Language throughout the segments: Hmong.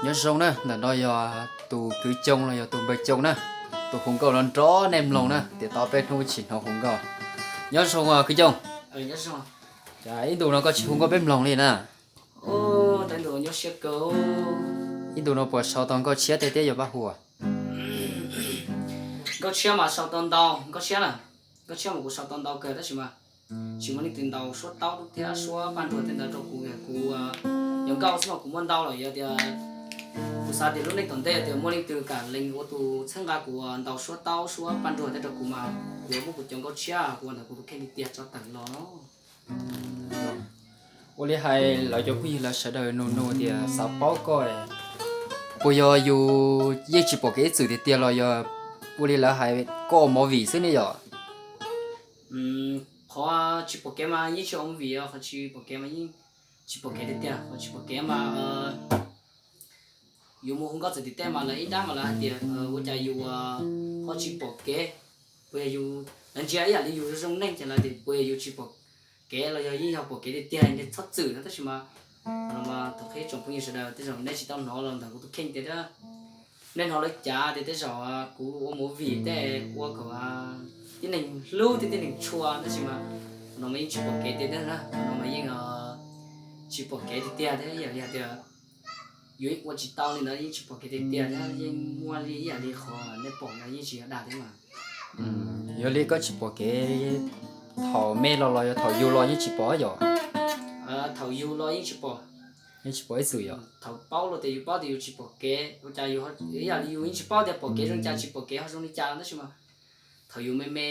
Nyob zoo na, ntawm no yog tus kwv Coo los yog tus npawg Coo na, tus hu nkauj no nrog nej mloog na, tiam tau peb hnub tsis hnov hu nkauj. Nyob zoo kwv Coo. Cas ib ntus no koj tsis hu nkauj peb mloog li na? Ib ntus no puas sau tau nkauj tshiab tej thiab yuav pab hu? Nkauj tshiab mas sau tau ntau, nkauj tshiab na, nkauj tshiab mas kuv sau tau ntau kawg tab sis mas tsis muaj leej twg ntaus suab taub thiab suab paj nruag tej ntawd rau kuv, kuv yuav nkauj xwb mas kuv muaj ntau lawm, yog tias kuv xav tias lub neej tom ntej tias muaj leej twg kam lees ua tus txhawb nqa kuv ntaus suab taub suab paj nruag tej rau kuv mas kuv yuav muab kuv cov nkauj tshiab kuv ua ntawm kuv tus kheej tiag tiag tso tawm los no. Ua li hais lawv cov phooj ywg lawv sawv daws nug nug tias xav paub koj, puas yog yus yeej tsis pom kev ib txwm tiag tiag los yog ua li lawv hais koj ua movie xwb ne yom? Qhov tsis pom kev mas yeej tsis ua movie, qhov tsis pom kev mas yeej tsis pom kev tiag tiag, qhov tsis pom kev mas yus mus hu nkauj txawm tim tej mas lawv ib dab mas lawv hais tias ua cas yus ho tsis pom kev, puas yog yus, lawv ntsia ib yam li yus zoo zoo neej ces lawv tias puas yog yus tsis pom kev los yog yeej yog pom kev tiag tiag nej txhob txwm no tab sis mas no mas thaum qhib tsoom phooj ywg sawv daws tej zaum nej tsis tau hnov los ntawm kuv tus kheej tias nej hnov lawv cav tias tej zaum kuv ua movie tej ua kom tib neeg hlub thiab tib neeg tshua tab sis mas no mas yeej tsis pom kev tiag tiag na, no mas yeej tsis pom kev tiag tiag thiab ib yam li hais tias yus yeej ua tsis tau li ntawd yeej tsis pom kev tiag tiag thiab yeej muaj li ib yam li qhov nej pom ntawd yeej tsis yog dag thiab mas. Yog li koj tsis pom kev thaum me los los yog thaum yus los yeej tsis pom yom? Thaum yus los yeej tsis pom, yeej tsis pom ib txwm yom? Thaum paub los tias yus paub tias yus tsis pom kev ua cas yus ib yam li yus yeej tsis paub tias pom kev zoo li cas tsis pom kev ho zoo li cas tab sis mas thaum yus me me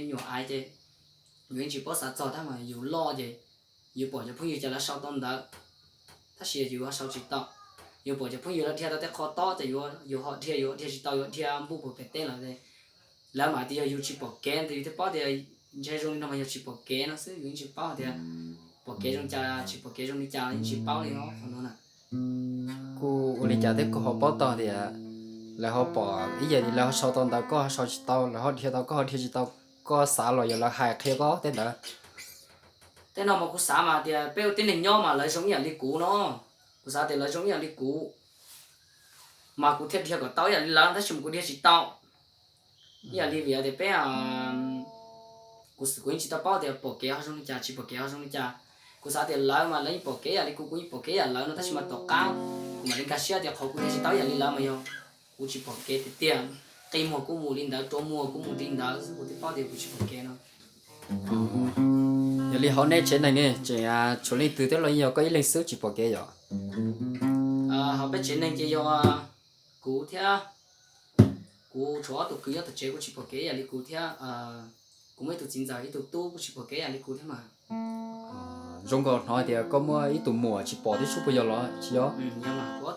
nyuam aiv ces yus yeej tsis paub xav txog tab mas yus loj ces yus pom cov phooj ywg cas lawv sau tau ntawd tab sis yus ho sau tsis tau. Yus pom cov phooj ywg lawv dhia tau tej qho tob ces yus ho dhia, yus ho dhia tsis tau, yus ho dhia npuj puag pem teb lawm. Lawv mam tias yog yus tsis pom kev ntawd yus thiaj paub tias ntshe zoo li no mas yog tsis pom kev no xwb, yus yeej tsis paub tias pom kev zoo cas tsis pom kev zoo li cas yeej tsis paub li os qhov no na. Kuj ua li cas thiab koj ho paub tau tias lawv ho pom ib yam li lawv ho sau tau ntawd koj ho sau tsis tau, lawv ho dhia tau koj ho dhia tsis tau, koj xav los yog lawv hais qhia koj tej ntawd? Tej no mas kuv xav mas tias peb ua tib neeg nyob mas lawv zoo ib yam li kuv no, kuv xav tias lawv zoo ib yam li kuv mas kuv thiaj dhia kom tau ib yam li lawv tab sis mas kuv dhia tsis tau. Ib yam li vim tias peb, kuv xav kuv yeej tsis tau paub tias pom kev ho zoo li cas tsis pom kev ho zoo li cas. Kuv xav tias lawv mas lawv yeej pom kev ib yam li kuv, kuv yeej pom kev ib yam lawv no tab sis mas tom qab kuv mam li nkag siab tias qhov kuv dhia tsis tau ib yam li lawv mas yog kuv tsis pom kev tiag tiag. Qi muag kuj mus li ntawd, rua muag kuj mus li ntawd xwb kuv thiaj paub tias kuv tsis pom kev no. Yog li hauv nej tsev neeg ne tseem tshuav leej twg thiab los yeej yog koj ib leeg xwb tsis pom kev yom? Hauv peb tsev neeg ces yog kuv thiab kuv tshuav ob tug kwv nyob tom tsev kuj tsis pom kev ib yam li kuv thiab. Kuv muaj ib tug txiv ntxawm ib tug tub kuj tsis pom kev ib yam li kuv thiab mas. Zoo nkaus hnov tias koj muaj ib tug muam tsis pom thiab sub puas yog los tsis yog? Kuv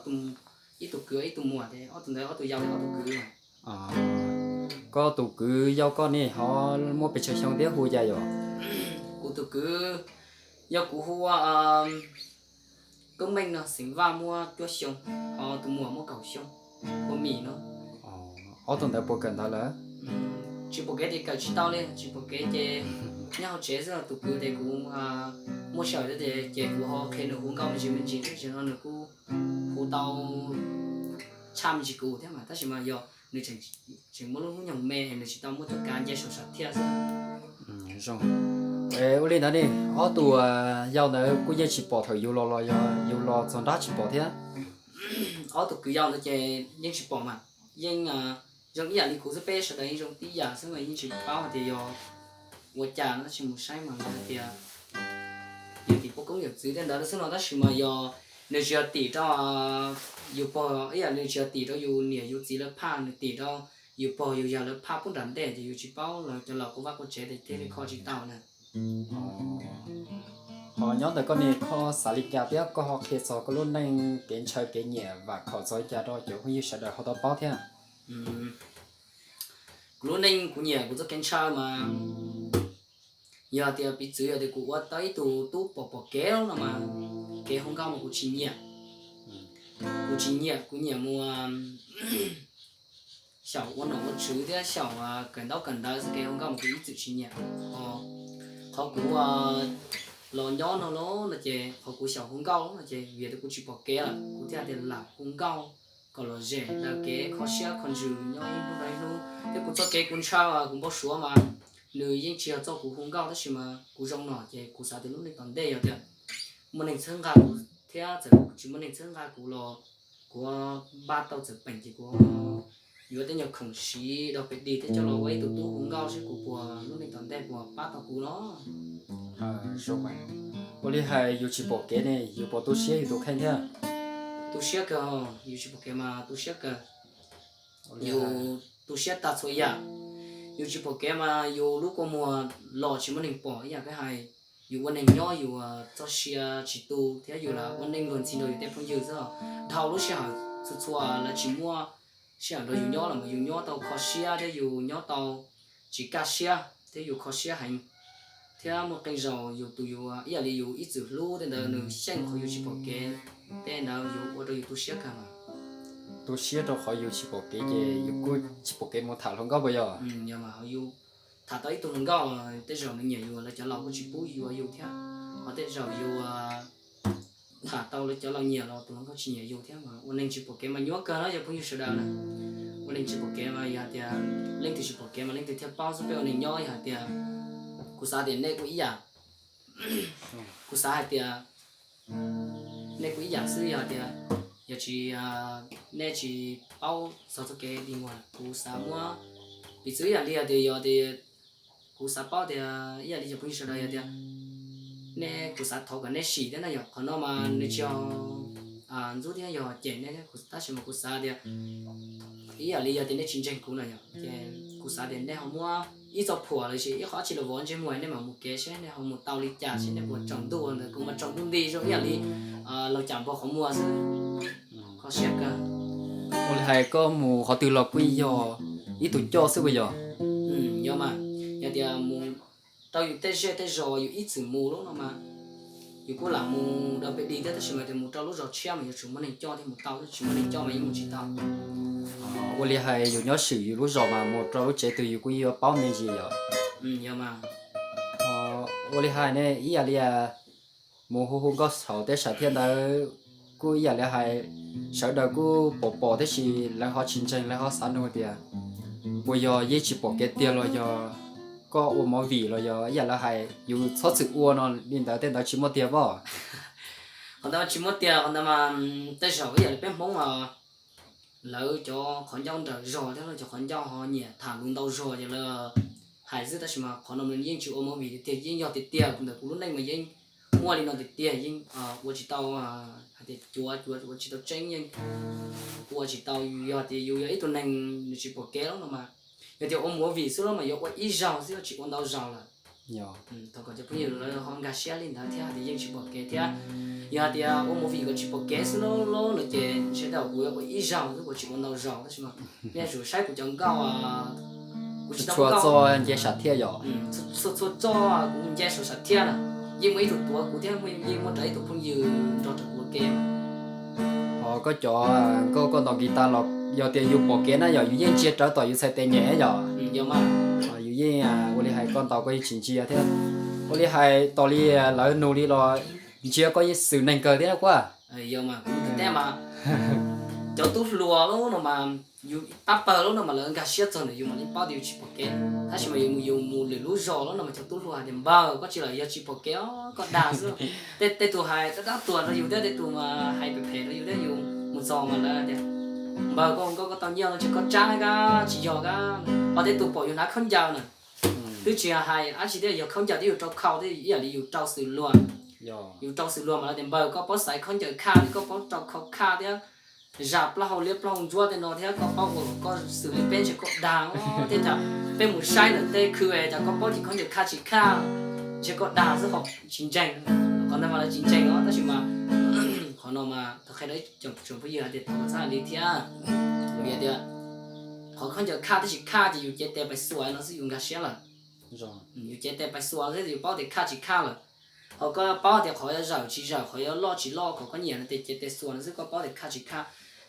ib tug kwv ib tug muam ces ob tug ntawd ob tug yau thiab ob tug kwv. Koj tus kwv yau koj ne ho muaj pes tsawg xyoo thiab hu cas yom? Kuv tus kwv yau kuv hu ua Koob Meej no, xeem Vaj, muaj cuaj xyoo, ho tus muam muaj kaum xyoo, hu ua Mim no. Ob tug ntawd puas kawm ntawv lawm? Tsis pom kev ces kawm tsis tau li, tsis pom kev ces nyob hauv tsev xwb. Tus kwv ces kuv muaj sij hawm thiab ces kuv ho qhia nws hu nkauj me ntsis me ntsis thiab, tam sim no nws kuj hu tau tshaj me ntsis kuv thiab mas, tab sis mas yog nws tseem muaj lub hnub nyoog me, nws tsis tau muaj cuab kav nce saum sam thiaj xwb. Zoo. Ua li ntawd ne, ob tug yau ntawd kuj yeej tsis pom thaum yus los los yog yus los txog nrab tsis pom thiab? Ob tug kwv yau ntawd ces yeej tsis pom mas, yeej zoo ib yam li kuv xwb, peb sawv daws yeej zoo tib yam xwb mas yeej tsis paub hais tias yog ua cas no, tab sis mus saib mas lawv hais tias yog tim poj koob yawm txwv tej ntawd xwb no, tab sis mas yog nws tsis yog tim rau yus pog ib yam li nws tsis yog tim rau yus niam yus txiv lawv phaj, nws tim rau yus pog yus yawg lawv phaj pub nram ntej ces yus tsis paub, lawv cov laus quaj vaj quaj tsev ces thiaj li kho tsis tau na. Ho nyob ntawm koj ne koj xav li cas thiab koj ho qhia txog koj lub neej kev ntshaw kev nyiam vam khom txog li cas rau cov phooj ywg sawv daws ho tau paub thiab? Kuv lub neej kuv nyiam kuv txoj kev ntshaw mas yog tias piv txwv yog tias kuv ua tau ib tug tub pom pom kev no mas kev hu nkauj mas kuv tsis nyiam. Kuv tsis nyiam, kuv nyiam mus xyaum ua nom ua tswv thiab xyaum kawm ntaub kawm ntawv xwb, kev hu nkauj mas kuv ib txwm tsis nyiam. Qhov kuv los nyob no los no ces qhov kuv xyaum hu nkauj no ces vim tias kuv tsis pom kev lawm kuv thiaj tias lam hu nkauj kom lom zem daws kev kho siab kho ntsws nyob ib hnub rau ib hnub thiab kuv txoj kev kuv ntshaw kuv npau suav mas nws yeej tsis yog txoj kuv hu nkauj tab sis mas kuv zoo no ces kuv xav tias lub neej tom ntej yog tias muaj neeg txhawb nqa kuv thiab txawm tsis muaj neeg txhawb nqa kuv los kuv npaj tau txawm peem ces kuv yuav tej nyuag khoom siv dog pes dig thiab coj los ua ib tug tub hu nkauj seb kuv puas lub neej tom ntej puas pab tau kuv no. Ua li hais yus tsis pom kev ne yus puas tu siab yus tus kheej thiab? Tu siab kawg, yus tsis pom kev mas tu siab kawg. Yus tu siab tag txhua yam, yus tsis pom kev mas yus lub kua muag los tsis muaj neeg pom ib yam peb hais. Yus ua neeg nyob yus txoj sia tsis tu thiab yus lam ua neej luag ntxhi rau yus tej phooj ywg xwb. Dhau lub sij hawm txhua txhua lawv tsis muaj sij hawm nrog yus nyob los mas yus nyob tau kho siab thiab yus nyob tau tsis kaj siab thiab yus kho siab heev. Thiab muaj qee zaus yus tus yus ib yam li yus ib txwm hlub tej ntawd nws xyeej qhov yus tsis pom kev, tej ntawd yus ua rau yus tu siab kawg mas. Tu siab rau qhov yus tsis pom kev ces yus kuj tsis pom kev mus tham hluas nkauj puas yog? Yog mas yus tham tau ib tug hluas nkauj tej zaum nws nyiam yus lawv cov laus kuj tsis pub yuav yus thiab, ho tej zaum yus tham tau lawv cov laus nyiam los tus hluas nkauj tsis nyiam yus thiab mas ua neeg tsis pom kev mas nyuaj kawg na yog phooj ywg sawv daws na. Ua neeg tsis pom kev mas yog hais tias leej twg tsis pom kev mas leej twg thiaj paub xwb, peb ua neeg nyob yog hais tias kuv xav tias nej kuj ib yam, kuv xav hais tias nej kuj ib yam xwb yog tias yog tsis, nej tsis paub txog txoj kev dig muag kuv xav muab piv txwv ib yam li hais tias yog tias kuv xav paub tias ib yam li cov phooj ywg sawv daws yog tias nej, kuv xav thov kom nej sim thiab na yom, qhov no mas nws tsis yog ntxub thiab yog cem nej thiab, tab sis mas kuv xav tias ib yam li yog tias nej tsis ntseeg kuv na yom, ces kuv xav tias nej ho muab ib txoj phuam los sis ib qho dab tsi los vov ntsej muag nej mam mus kev seb nej ho mus tau li cas seb nej puas tsaus ntuj ntawd, kuv mas tsaus ntuj nti zoo ib yam li laug cam npog qhov muag xwb. Kho siab kawg. Ua li hais koj mus qhov twg los kuj yog ib tug coj xwb puas yog? Yog mas, yog tias mus rau yus tej zej tej zos yus ib txwm mus lub no mas yus kuj lam mus dog pes dig thiab tab sis mas tias mus rau lub zos tshiab mas yuav tsum muaj neeg coj thiaj mus tau, tsis muaj neeg coj mas yeej mus tsis tau. Ua li hais yus nyob swm yus lub zos mas mus rau lub tsev twg yus kuj yuav paub me ntsis yom? Yog mas. Ua li hais ne ib yam li mus hu hu nkauj thaum tej sam thiaj ntawd kuj ib yam li hais sawv daws kuj pom pom tab sis lawv ho tsis ntseeg, lawv ho xav nug tias puas yog yeej tsis pom kev tiag los yog koj ua movie los yog ib yam li hais yus txhob txwm ua no li ntawd, tej ntawd tsis muaj tiag pob? Qhov ntawd tsis muaj tiag, qhov ntawd mas tej zaum ib yam li peb Hmoob mas lawv cov qhov ncauj nrawm zog thiab lawv cov qhov ncauj ho nyiam tham lus ntau zog ces lawv hais xwb, tab sis mas qhov no mas yeej tsis ua movie tiag tiag, yeej yog tiag tiag ntawm kuv lub neej mas yeej muaj li no tiag tiag, yeej ua tsis tau hais tias cuav cuav ua tsis tau tseeb, yeej ua tsis tau. Yog tias yus yog ib tug neeg nws tsis pom kev lawm no mas, yog tias ua movie xwb los mas yuav ua ib zaug xwb, tsis ua ntau zaug lawm. Thov kom cov phooj ywg lawv ho nkag siab li ntawd thiab tias yeej tsis pom kev thiab. Yog hais tias ua movie kom tsis pom kev xwb los no ces ntshe tau kuv ua ib zaug xwb, kuv tsis ua ntau zaug, tab sis mas nej tsum saib kuv cov nkauj, kuv tsis tau txhua txoj nce sam thiaj yom, txhua txoj kuv nce sam thiaj na, yeej muaj ib tug tuav kuv thiab yeej muaj rau ib tug phooj ywg nrog rau kuv ua ke. Ho koj cov nkauj koj ntaus guitar los yog tias yus pom kev na yom, yus yeej ntsia rawv tom yus txhais tes nyem yom? Yus yeej ua li hais koj ntaus koj yeej tsis ntsia thiab, ua li hais tos li lawv nug li los ntsia koj yeej xwm neeg kawg thiab na kuv. Yog mas, kuv teb mas cov tub hluas lub no mas yus pab pawg lub no mas lawv nkag siab txog ntawm yus mam li paub tias yus tsis pom kev, tab sis mas yus mus lwm lub zos lub no mas cov tub hluas hais tias npawg koj tsis los yog tsis pom kev os, koj dag xwb. Tej tus hais tab tab tuag rau yus thiab, tej tus mas hais phem phem rau yus thiab, yus mus txog mas lawv tias npawg koj hu nkauj koj tau nyiaj no ces koj tsab kab tsis yog kab, ho tej tus pom yus hnav khaub ncaws na, twb tsis hais dab tsi thiab, yog khaub ncaws twb yus rau khau thiab, ib yam li yus rau xwm luag. Yus rau xwm luag mas lawv tias npawg koj paub xaiv khaub ncaws khaj thiab, koj paub rau khau khaj thiab, zam plaub hau liab plaub hau ntsuab tej no thiab, koj paub ua kom koj xws li peb ntshe koj dag thiab. Cas peb mus saib ntawm tej khw es cas koj paub ces khaub ncaws khaj tsis khaj, ntshe koj dag xwb ho tsis ntseeg. Qhov ntawd mas lawv tsis ntseeg os, tab sis mas qhov no mas tau qhia rau ib tsoom phooj ywg hais tias thov kom txhob hais li thiab. Vim tias qhov khaub ncaws khaj thiab tsis khaj ces yus cev tes pais xuas no xwb yus nkag siab lawm. Yus cev tes pais xuas xwb yus paub tias khaj tsis khaj lawm. Ho koj paub tias qhov yuav zawm tsis zawm, qhov yuav loj tsis loj, qhov koj nyiam no ces cev tes xuas no xwb koj paub tias khaj tsis khaj.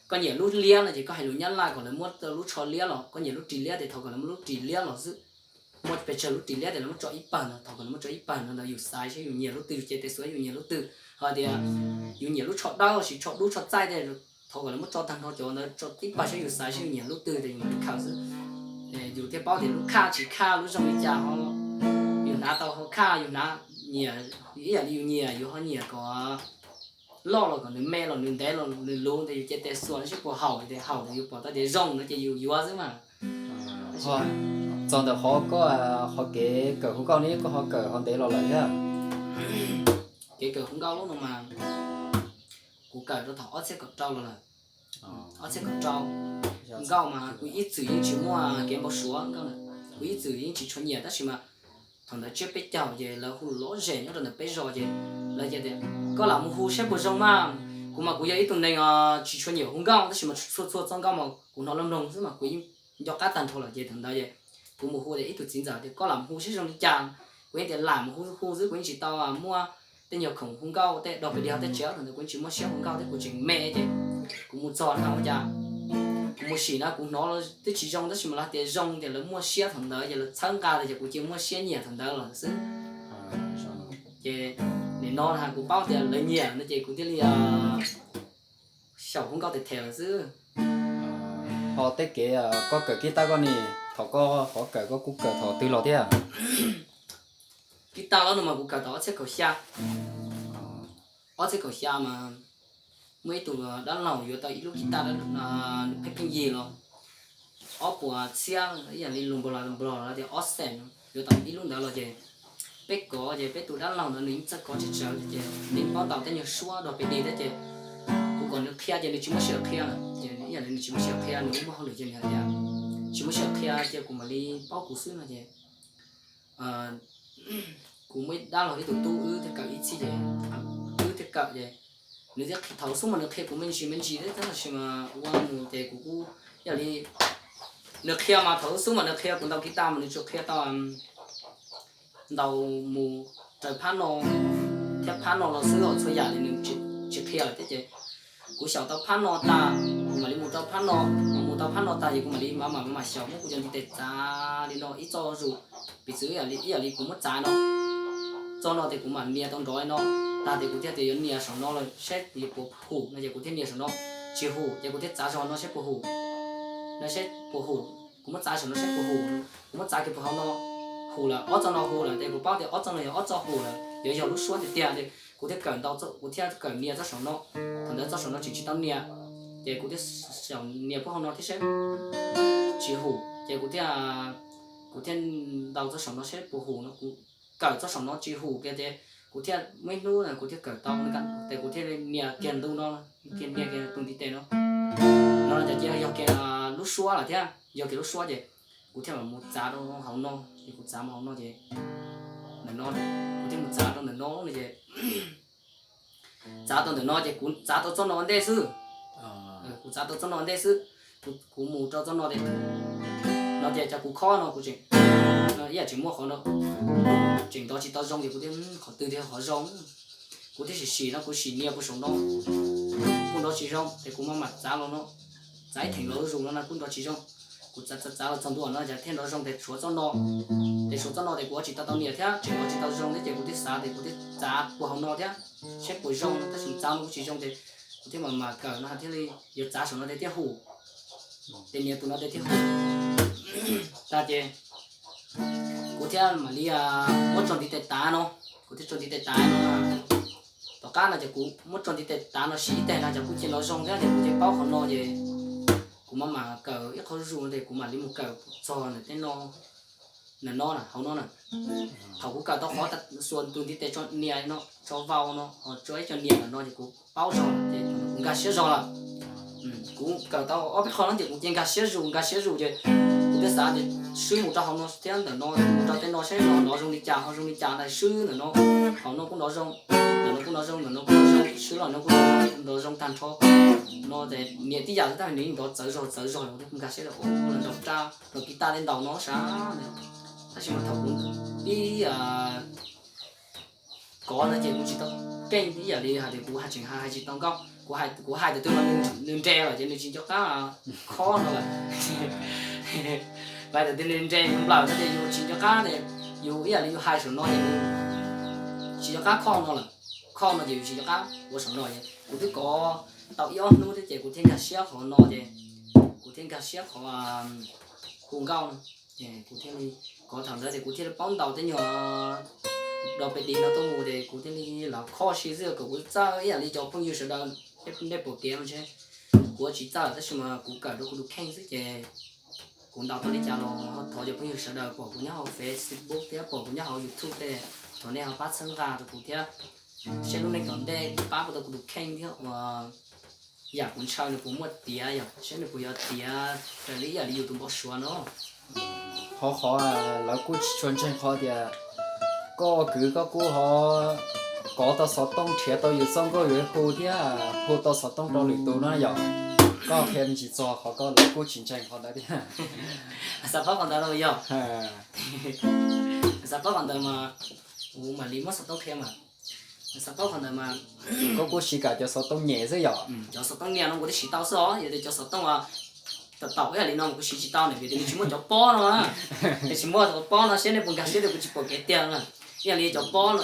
Koj nyiam lub liab no ces koj hais lus Nyab Laj kom lawv muab lub tsho liab los, koj nyiam lub ris liab ces thov kom lawv muab lub ris liab los xwb. muaj pes tsawg lub ris liab tias lawv muab tso ib pawg no, thov kom lawv muab tso ib pawg no ntawd yus xaiv saib yus nyiam lub twg, yus cev tes xuas yus nyiam lub twg, ho tias yus nyiam lub tsho dawb los sis tsho dub tsho txaij tej, thov kom lawv muab tso tag nrho cov ntawd tso ib pawg saib yus xaiv saib yus nyiam lub twg ces yus mam li khaws xwb. Yus thiaj paub tias lub khaj tsis khaj lub zoo li cas ho yus hnav tau ho khaj yus hnav nyiam ib yam li yus nyiam, yus ho nyiam kom loj los kom nws me los nws ntev los nws luv ntawd yus cev tes xuas saib puas haum, ces haum ces yus pom tau tias zoo no ces yus yuav xwb mas. Txog ntawm qhov koj, qhov kev kawm hu nkauj ne koj ho kawm ho ntev los lawm thiab? Kev kawm hu nkauj lub no mas kuv kawm rau thaum ob txhiab kaum rau los lawm. Ob txhiab kaum rau. Nkauj mas kuv ib txwm yeej tsis muaj kev npau suav nkauj na, kuv ib txwm yeej tsis tshua nyiam tab sis mas thaum ntawd tsiab peb caug ces lawv hu lom zem nyob rau ntawm peb zos ces lawv tias koj lam mus hu saib puas zoo mas. Kuv mas kuv yog ib tug neeg tsis tshua nyiam hu nkauj tab sis mas txhua txhua txoj nkauj mas kuv hnov los mloog xwb mas kuv yeej nco qab tag nrho lawm ces thaum ntawd kuv mus hu tias ib tug txiv ntxawm tias koj lam mus hu saib zoo li cas. Kuv yeej tias lam mus hu hu xwb kuv yeej tsis tau muaj tej nyuag khoom hu nkauj tej dog pes dig ho tej tsev thaum ntawd kuv yeej tsis muaj siab hu nkauj thiab kuv tseem me ces kuv mus txog no ua cas kuv mus sim na kuv hnov twb tsis zoo tab sis mas lawv tias zoo ces lawv muaj siab thaum ntawd ces lawv txhawb nqa ces kuv cia muaj siab nyiam thaum ntawd los xwb. Ces nim no kuv paub tias lawv nyiam no ces kuv thiaj li xyaum hu nkauj tes them lawm xwb. Ho tej kev koj kawm kib tab koj ne, thaum koj qhov kawm koj kuj kawm thaum twg los thiab? Kib tab los no mas kuv kawm thaum ob txhiab kaum xya. Ob txhiab kaum xya mas muaj ib tug dab laug yuav tau ib lub kib tab, nws pheej pheej yig los ob puas txhiab ib yam li lus nplog los tias ob xees, yuav tau ib lub ntawd los ces peb kov ces peb tus dab laug ntawd nws yeej txawj kov tsawv tsawv ces nws paub ntau tej nyuag suab dog pes dig thiab ces kuv kom nws qhia ces nws tsis muaj sij hawm qhia lawm ces ib yam li nws tsis muaj sij hawm qhia nws muaj hauj lwm ces nws hais tias tsis muaj sij hawm qhia ces kuv mam li paub kuv xwb no ces kuv muaj ib dab laug ib tug tub wb thiaj kawm ib txhis ces wb thiaj kawm ces nws thiaj thaum xub mas nws qhia kuv me ntsis me ntsis thiab tab sis mas ua mus ces kuv kuj ib yam li nws qhia mas thaum xub mas nws qhia kuv ntaus kib tab mas nws tsuas qhia tau ntaus mus raws phab no thiab phab no los xwb, txhua yam ces nws tsis qhia lawm thiab ces kuv xyaum tau phab no tag kuv mam li mus rau phab no, mus tau phab no tag ces kuv mam li mam mam mam xyaum muab kuv cov ntiv tes txav li no ib txoj zus, piv txwv ib yam li kuv muab txav no, txoj no ces kuv mam nias tau nrov li no, tag ces kuv thiaj tias yuav nias saum no los saib yuav puas hum no ces kuv thiaj nias saum no, tsis hum ces kuv thiaj txav saum no saib puas hum, no saib puas hum, kuv muab txav saum no saib puas hum, kuv muab txav kiag puag hauv no, hum lawm, ob txoj no hum lawm ces kuv paub tias ob txoj no yog ob txoj hum lawm, yuav yog lub suab tiag tiag ces kuv thiaj kawm ntaus, kuv thiaj kawm nias txoj saum no, thaum ntawd txoj saum no tseem tsis tau nias, ces kuv thiaj xyaum nias puag hauv no thiab saib tsis hum ces kuv thiaj, kuv thiaj ntaus txoj saum no saib puas hum no, kuv kawm txoj saum no tsis hum kiag ces kuv thiaj muaj ib hnub kuv thiaj kawm tau, ces kuv thiaj nias kiag ntu no, kiag nias kiag tus ntiv tes no, no ces yog kiag lub suab lawm thiab, yog kiag lub suab ces kuv thiaj mam mus txav rau hauv no, ces kuv txav mus hauv no ces ntawm no, kuv thiaj mus txav rau ntawm no no ces txav tau ntawm no ces kuv txav tau txoj no ua ntej xwb. Kuv txav tau txoj no ua ntej xwb, kuv mus rau txoj no ces, no ces cov kuv khob no kuv tseem, ib yam tseem muaj qhov no tseem nrov tsis tau zoo ces kuv thiaj, qhov twg thiaj qhov zoo, kuv thiaj sim sim no kuv sim nias puag saum no kuj nrov tsis zoo ces kuv mam mam txav los no, txav ib theem los zuj zus no no kuj nrov tsis zoo. Kuv txav txav txav los txog ntua no ces thiaj nrov zoo ces tshuav txoj no, ces tshuav txoj no ces kuv ua tsis tau tau nias thiab tseem nrov tsis tau zoo thiab ces kuv thiaj xav ces kuv thiaj txav puag hauv no thiab saib puas zoo no tab sis txav no kuj tsis zoo ces kuv thiaj mam mam kawm no thiaj li yuav txav saum no ces thiaj hum, ces nias tus no ces thiaj hum. Tag ces kuv thiaj mam li muab tso ntiv tes tav no, kuv thiaj tso ntiv tes tav no, tom qab no ces kuv muab tso ntiv tes tav no sim ib teg no ces kuj cia nrov zoo thiab ces kuv thiaj paub qhov no ces kuv mam mam kawm ib qho zuj zus no ces kuv mam li mus kawm txog ntawm tej no, ntawm no na hauv no na. Thaum kuv kawm tau qhov xuas tus ntiv tes tso nias no tso vau no ho tso ib co nias ntawm no ces kuv paub zog ces kuv nkag siab zog lawm. Kuv kawm tau ob peb qho no ces kuv cia nkag siab zus nkag siab zus ces kuv thiaj xav tias swb mus rau hauv no thiab ntawm no mus rau tej no saib no nrov zoo li cas ho zoo li cas ntag, swb ntawm no, hauv no kuj nrov zoo, ntawm no kuj nrov zoo, ntawm no kuj nrov zoo, swb los no kuj nrov zoo tag nrho. No ces nias tib yam xwb tab sis nws nrov txawv zog txawv zog, kuv thiaj nkag siab tias ua lawv ntaus rab ntaus kis tas li ntaus no sav. Tab sis mas thaum kuv pib kov no ces kuv tsis tau keej ib yam li hais tias kuv hais tseem hais tsis tau nkauj, kuv hais tias twg los nws nres lawm ces nws tsis nco qab khob no lawm. Lais tawm tias nws nres nws nplawm no ces yus tsis nco qab, yus ib yam li yus hais saum no ces tsis nco qab kho no lawm, kho no ces yus tsis nco qab ua saum no. Kuv twb kov tau ib ob hnub thiab ces kuv thiaj nkag siab qhov no ces kuv thiaj nkag siab qhov hu nkauj no. Ces kuv thiaj li kov thaum ntawd ces kuv thiaj li paub ntaus tej nyuag do pes dis no tuaj mus ces kuv thiaj li los kho si xwb kom kuv txawj ib yam li cov phooj ywg sawv daws. Nej pom kev mas ntshe kuv tsis txawj tab sis mas kuv kawm rau kuv tus kheej xwb ces kuv ntaus tau li cas los thov cov phooj ywg sawv daws pom kuv nyob hauv Facebook thiab pom kuv nyob hauv YouTube tej, thov nej ho pab txhawb nqa rau kuv thiab, seb lub neej tom ntej pab puas tau kuv tus kheej thiab uas yam kuv ntshaw nws puas muaj tiav, yog seb nws puas yuav tiav raws li ib yam li yus tus npau suav no. Qhov qhov lawv kuj tsis tshua ntseeg qhov tias koj ua kwv koj kuj ho kov tau xov tooj nrhiav tau yus txoj nkauj yuav hu thiab hu tau xov tooj rau lwm tus no yom. Koj qhia me ntsis txog qhov koj lawv kuj tsis ntseeg qhov ntawd thiab. Xav paub qhov ntawd los yog, xav paub qhov ntawd mas kuv mam li muab xov tooj qhia mas. Xav paub qhov ntawd mas koj kuj siv kam cov xov tooj nyem xwb yom. Cov xov tooj nyem no kuv twb siv tau xwb os, yog tias cov xov tooj tawm tawm ib yam li no mas kuv siv tsis tau na, vim tias nws tsis muaj cov pob no. Nws tsis muaj cov pob no seb nej puas nkag siab tias kuv tsis pom kev tiag na. Ib yam li cov pob,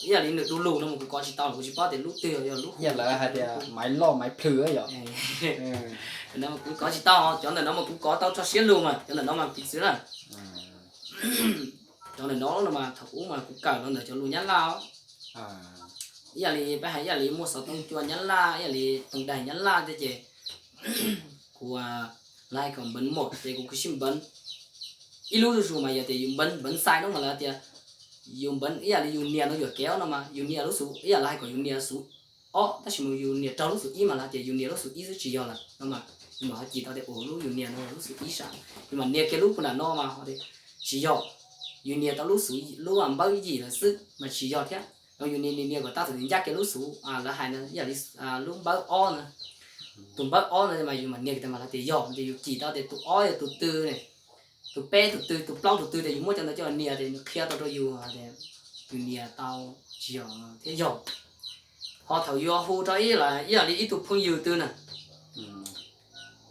ib yam li nws du lug no mas kuv kov tsis tau, kuv tsis paub tias lub twg yog lub hu. Yog lawv hais tias maiv loj maiv plhws yom. Kuv kov tsis tau, cov ntawm no mas kuv kov tau tso siab lug mas cov ntawm no mas piv txwv na. Cov ntawm no no mas thaum ub mas kuv kawm los ntawm cov lus Nyab Laj os. Ib yam li peb hais ib yam li muaj xov tooj cua Nyab Laj, ib yam li tooj daim Nyab Laj thiab ces kuv, lawv hais kom npeev mom ces kuv kuj sib npeev. Ib lub zuj zus mas yog tias yus npeev npeev xais no mas lawv tias yus npeev ib yam li yus nias no yuam kev no mas yus nias lub xus ib yam lawv hais kom yus nias xus ob tab sis mas yus nias raug lub xus ib mas lawv tias yus nias lub xus ib xwb tsis yog lawm no mas yus mam ho cim tau tias ua lub yus nias no lub xus ib sas, yus mam nias kiag lub puag nram no mas ho tias tsis yog, yus nias tau lub xus lub npawb yim lawm xwb mas tsis yog thiab. Yus nias nias nias kom tab tom ncaj kiag lub xus lawv hais no ib yam li lub npawb ob na, tus npawb ob no mas yus mam nias kiag mas lawv tias yog, ces yus cim tau tias tus ob yog tus twg ne, tus peb tus twg, tus plaub tus twg, ces yus muab cov ntawd coj nias ces nws qhia tau rau yus tias yus nias tau tsis yog thiab yog. Ho thaum yuav hu rau ib, ib yam li ib tug phooj ywg twg na,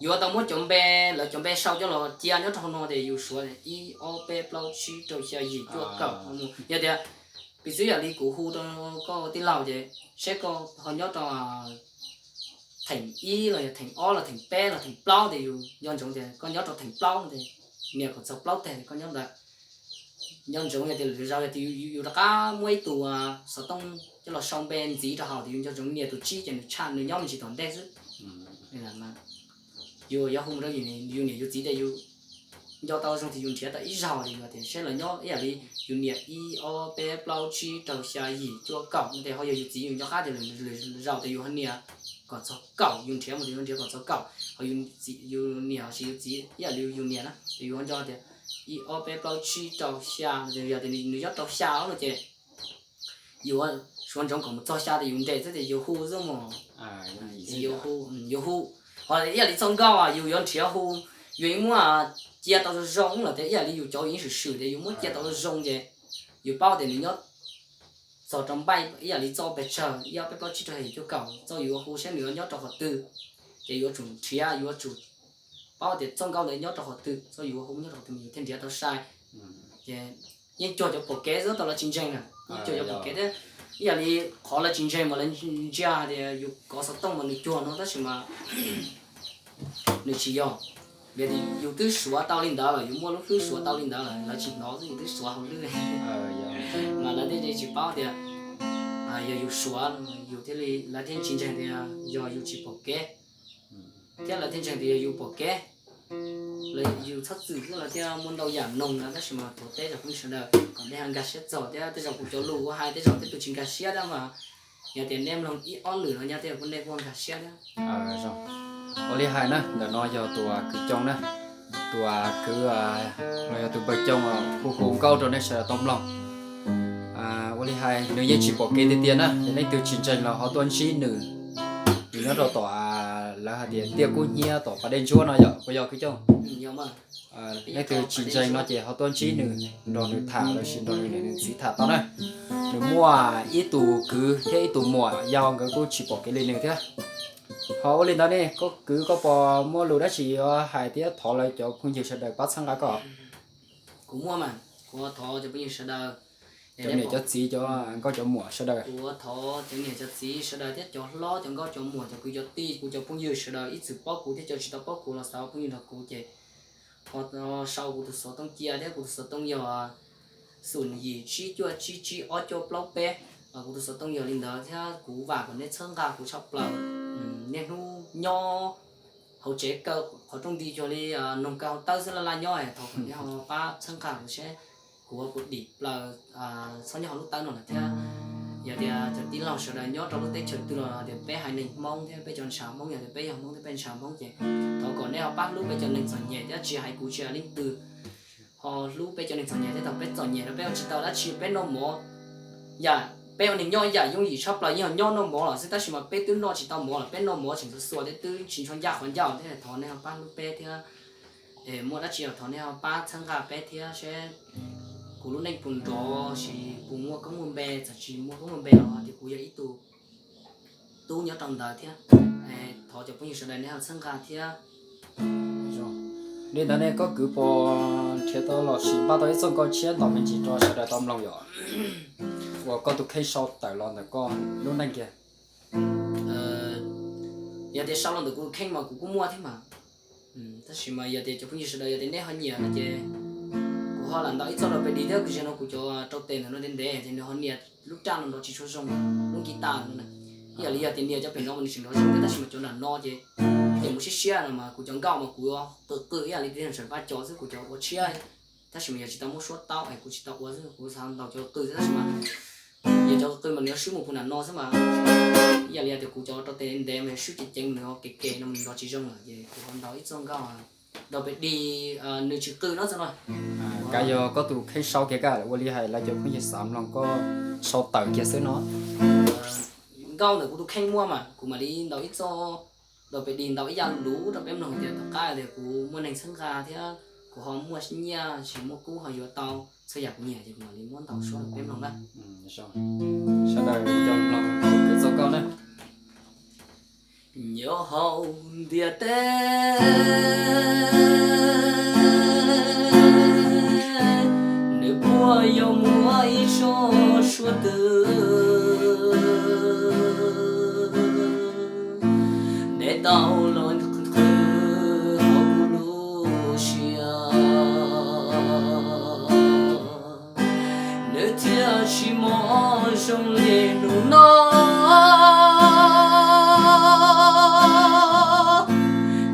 yuav tau muab cov npe, lawv cov npe sau coj los cia nyob rau hauv no ces yus suav ib ob peb plaub tsib rau xya yim cuaj kaum mus. Yog tias piv txwv yam li kuv hu rau koj tij laug ces seb koj ho nyob rau theem ib los yog theem ob los theem peb los theem plaub ces yus nco ntsoov tias koj nyob rau theem plaub no ces nias kom txog plaub teg koj nyob ntawd. Nco ntsoov yog tias lwm zaus yog tias yus rov qab muab ib tus xov tooj coj los sau npe ntxiv rau hauv tias yus nco ntsoov nias tus tsib ces nws tshaj nws nyob me ntsis tom ntej xwb. Yus yuav hu rau yus niam yus txiv tias yus nco tau zoo tias yus nrhiav tau ib zaug tias yus tias seb lawv nyob ib yam li yus nias ib ob peb plaub tsib rau xya yim cuaj kaum no ces ho yog yus txiv yus nco qab tias lwm zaus tias yus ho nias kom txog kaum, yus nrhiav mus tias yus nrhiav kom txog kaum, ho yus niam los sis yus txiv ib yam li yus nias na ces yus ho nco tias ib ob peb plaub tsib rau xya no ces yog tias nws nyob rau xya no ces yus suav ntsoov kom mus txog xya tias yus nres xwb tias yus hu xwb mog. Yus hu, yus hu, ho ib yam li txoj nkauj yus yuav nrhiav hu, yus yeej muab cia tau zoo zoo los tias ib yam li yus cov yeej swm swm tias yus muab cia tau zoo zoo ces yus paub tias nws nyob txog rau npaij ib yam li txoj pes tsawg ib ob peb plaub tsib rau xya yim cuaj kaum, txoj yus hu seb nws yuav nyob rau qhov twg, ces yuav tsum nrhiav, yuav tsum paub tias txoj nkauj ntawd nyob rau qhov twg, txoj yus hu nyob rau qhov twg mas yus thiaj nrhiav tau sai. Ces yeej cuag cov pom kev xwb tau lawv tsis ntseeg na, yeej cuag cov pom kev thiab. Ib yam li qhov lawv tsis ntseeg mas lawv ntsia hais tias yus kov xov tooj mas nws cuag no tab sis mas nws tsis yog. Vim tias yus twb suav tau li ntawd lawm, yus muaj lub hlwb suav tau li ntawd lawm, lawv tsis hnov xwb yus twb suav hauv hlwb. Mas lawv thiaj li tsis paub tias yog yus suav, yus thiaj li, lawv thiaj tsis ntseeg tias yog yus tsis pom kev, thiab lawv thiaj ntseeg tias yog yus pom kev. Lawv, yus txhob txwm xwb lawv thiaj muaj ntau yam mloog no, tab sis mas thov teb cov phooj ywg sawv daws kom nej ho nkag siab txog thiab tej zaum kuv cov lus kuv hais tej zaum tej tug tsis nkag siab thiab mas yog tias nej mloog ib ob lwm no nyob tej zaum kuj nej kuj nkag siab thiab. Ua li hais na, ntawm no yog tus kwv Coo na, tus kwv los yog tus npawg Coo hu hu nkauj rau nej sawv daws tau mloog. Ua li hais nws yeej tsis pom kev tiag tiag na, yog leej twg tsis ntseeg los ho tuaj ntsib nws. Nws nyob rau tom, lawv hais tias tiaj kub hnyiab tom pas dej ntsuab no yom, puas yog kwv Coo? Leej twg tsis ntseeg no ces ho tuaj ntsib nws, nrog nws tham los sis nrog nws niam nws txiv tham tau na. Nws muaj ib tus kwv thiab ib tus muam yau nkawd kuj tsis pom kev li nws thiab. Ho ua li ntawd ne, koj kwv koj puas muaj lus dab tsi yuav hais thiab thov lawv cov phooj ywg sawv daws pab txhawb nqa koj? Kuv muaj mas, kuv thov cov phooj ywg sawv daws, cov niam cov txiv, cov nkauj cov muam sawv daws, kuv thov cov niam cov txiv sawv daws thiab cov hlob cov nkauj cov muam, cov kwv cov tij, kuv cov phooj ywg sawv daws ib txwm paub kuv thiab cov tsis tau paub kuv los xav ua phooj ywg nrog kuv ces ho sau kuv tus xov tooj cia thiab. Kuv tus xov tooj yog xum yim tsib cuaj tsib tsib ob cuaj plaub peb. Kuv tus xov tooj yog li ntawd thiab kuv vam kom nej txhawb nqa kuv tshaj plaws. Niaj hnub nyob hauv tsev kaw qhov rooj nti cuag li noog kaw hauv tawb xwb, laj laj nyob, thov kom nej ho pab txhawb nqa kuv seb kuv puas dim plaws txhob nyob hauv lub tawb no lawm thiab. Yog tias cov tij laug sawv daws nyob rau lub teb chaws twg los tias peb haiv neeg Hmoob thiab peb cov ntshav Hmoob, yog tias peb yog Hmoob thiab peb ntshav Hmoob ces thov kom nej ho pab hlub peb cov neeg txom nyem thiab tsis hais kuv tsis hais leej twg, ho hlub peb cov neeg txom nyem thiab. Thaum peb txom nyem no peb ua tsis tau dab tsi, peb noj mov, yam peb ua neeg nyob yam yooj yim tshaj plaws yeej yog nyob noj mov lawm xwb, tab sis mas peb twb noj tsis tau mov lawm, peb noj mov tseem xuas xuas thiab twb tsis ntshua ncaj qhov ncauj thiab. Thov nej ho pab hlub peb thiab, muaj dab tsi los thov nej ho pab txhawb nqa peb thiab seb kuv lub neej puas nrov, sis puas muaj koob muaj npe, txawm tsis muaj koob muaj npe los tias kuv yog ib tug tub nyob rau ntawd thiab. Thov cov phooj ywg sawv daws nej ho txhawb nqa thiab. Li ntawd ne koj kwv puas nrhiav tau los sis npaj tau ib txoj nkauj tshiab ntaus me ntsis rau sawv daws tau mloog yom, uas koj tus kheej sau tawm los ntawm koj lub neej kiag? Yog tias sau los ntawm kuv tus kheej mas kuv kuj muaj thiab mas, tab sis mas yog tias cov phooj ywg sawv daws yog tias nej ho nyiam no ces kuv ho lam ntaus ib txoj rau pem di thiab. Kuv tsis no kuv cov rau tes ntawm no ntev ntev ces nws ho nias lub raj no nrov tsis tshua zoo, lub guitar no na. Ib yam li yog tias nias cov pem no mas nws tseem nrov zoo thiab, tab sis mas cov nram no ces ces mus siab siab no mas kuv cov nkauj mas kuv qw qw ib yam li tij laug Tsam Vaj cov xwb, kuv cov ua tshiab, tab sis mas yog tsis tau muab suab taub es kuv tsis tau ua xwb, kuv xav ntaus cov qw xwb, tab sis mas yog cov qw mas nws yuav swb mus puag nram no xwb mas. Ib yam li tias kuv cov rau tes ntev mas yuav swb ceev ceev, nws ho kev kev no nws nrov tsis zoo lawm ces kuv ho ntaus ib txoj nkauj rau pem di, nws tsis qw no xwb no. Kav yog koj tus kheej sau kiag, kav ua li hais lawv cov phooj ywg xav mloog koj sau tawm kiag xwb no. Nkauj ntawm kuv tus kheej muaj mas kuv mam li ntaus ib txoj rau pem di ntaus ib yam luv rau peb mloog tias tom qab tias kuv muaj neeg txhawb nqa thiab kuv ho muaj nyiaj tsis muaj kub ho yuav tau txhua yam kuv nyiam ces kuv mam li muab ntaus suab rau peb mloog na. Sawv daws coj mloog kuv txoj nkauj na. Nyob hauv ntiaj teb, nws puas yuav muaj ib tsob tshuaj twg, nws tau los qhwv hauv kuv lub siab, nws thiaj tsis mob zoo li hnub no,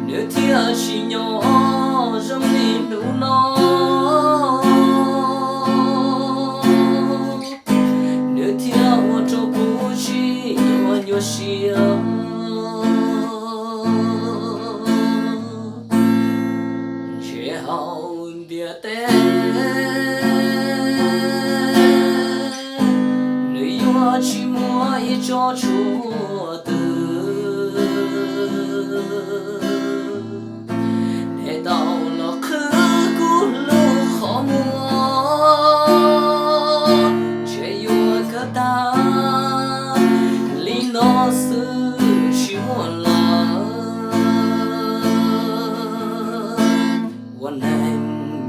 nws thiaj tsis nyob zoo li hnub no, nws thiaj ua rau kuv tsis nyuaj nyuaj siab. Ntshe hauv ntiaj teb, nws yuav tsis muaj ib tsob tshuaj twg, nws tau los qhwv kuv lub qhov muag, ntshe yuav kawg tag li no xwb tsis muaj lawm. Ua neeg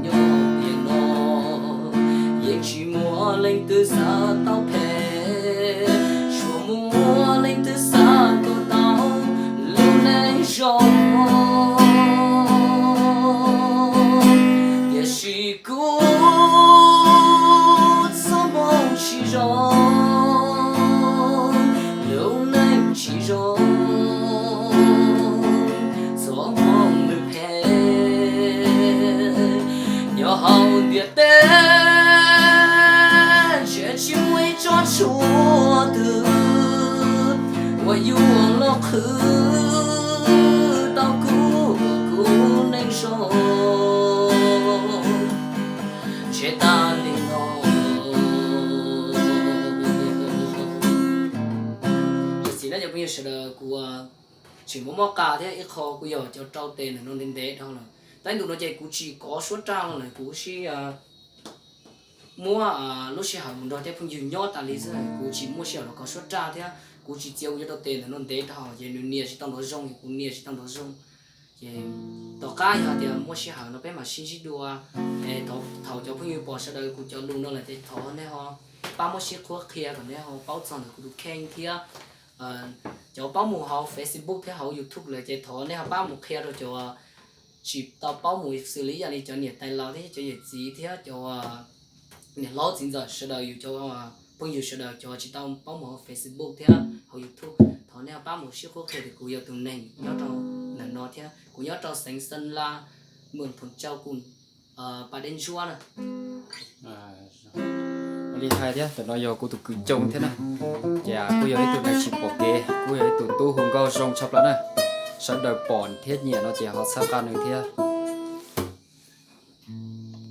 nyob tiam no, yeej tsis muaj leej twg xav tau phem, tsuas muaj leej twg xav kom tau lub neej zoo. Tiam sis kuv txoj hmoov tsis zoo, lub neej tsis zoo, txoj hmoov nws phem. Nyob hauv ntiaj teb, ntshe tsis muaj ib tsob tshuaj twg uas yuav los qhwv tau kuv, kuv neej zoo ntshe tag li no. Tam sim no cov phooj ywg sawv daws, kuv tseem muab mob qa thiab ib qho kuj yog cov rau tes ntawm no ntev ntev dhau lawm. Tab sis ntu no ces kuv tsis kov suab raj los lawm, kuv sib muab lub sij hawm mus nrog tej phooj ywg nyob tas li xwb, kuv tsis muaj sij hawm los kov suab raj thiab kuv tsis txiav kuv cov rau tes ntawm no ntev dhau ces nws nias tsis tau nrov zoo, kuv nias tsis tau nrov zoo. Ces tom qab yog tias muaj sij hawm no peb mam sib ntsib dua. Es thaum cov phooj ywg pom sawv daws kuv cov lus no lawm ces thov nej ho pab muab sib qhuab qhia kom nej ho paub txog ntawm kuv tus kheej thiab. Cov paub mus hauv Facebook thiab hauv YouTube lawm ces thov nej ho pab mus qhia rau cov tsis tau paub mus xws li ib yam li cov niam tais laus thiab cov yawm txiv thiab cov niam hlob txiv ntxawm sawv daws, yus cov phooj ywg sawv daws cov tsis tau paub mus hauv Facebook thiab hauv YouTube, thov nej ho pab mus sib qhuab qhia tias kuv yog tus neeg nyob rau ntawm no thiab kuv nyob rau xeev Xeeb Las, mws Phoom Tsau Kus, Pas Dej Ntsuab na. Ua li hais thiab, ntawm no yog kuv tus kwv Coo thiab na. Ces kuj yog ib tug neeg tsis pom kev, kuj yog ib tug tub hu nkauj zoo tshaj plaws na. Sawv daws pom thiab nyiam no ces ho txhawb nqa nws thiab.